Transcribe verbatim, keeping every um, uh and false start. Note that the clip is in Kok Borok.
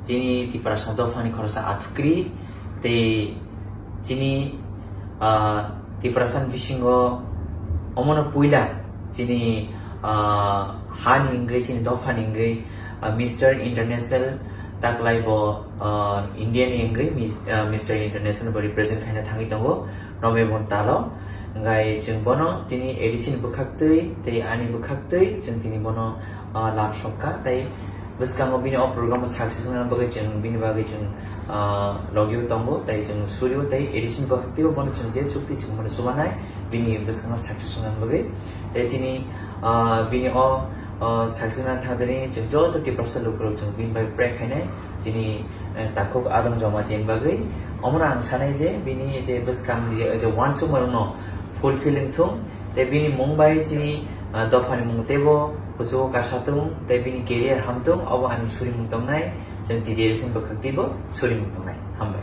Chini Tiprasa dophani khoroksa athukri tei chini, ah, Tiprasa bisingo omono puila chini, ah, hani wngwi, chini dophani wngwi, ah, Mister International taklai bo, ah, India ni wngwi mi-, ah, Mister International bo represent khaina thangwi tongo November talo. Hwnkhai chwng bono tini A D C ni bwkhaktwi tei ani bwkhaktwi chwng tini bono, ah, lab sokha tei bwskango bini o program o success wngna bagwi chwng bini bagwi chwng, ah, logio tongo tei chwng surio tei A D C ni bwkhaktwi bo bono chwng je chukti chwng bono chubanai bini bwskango success wngna bagwi. Tei chini, ah, bini o, ah, success wngna thangdani chwng joto Tiprasa lukurok chwng bini bai pray khainai chini, eh, takhuk Adam Jamatia ni bagwi. Omono ang sanai je bini je bwskang je, je uansukmano fulfill wngthung tei bini mung bai chini, ah, dophani mung teibo kuchugo kasa tung tei bini career hamtung, obo ani surimung tongnai, chwng T D R C ni bwkhaktwi bo surimung tongnai. Hambai.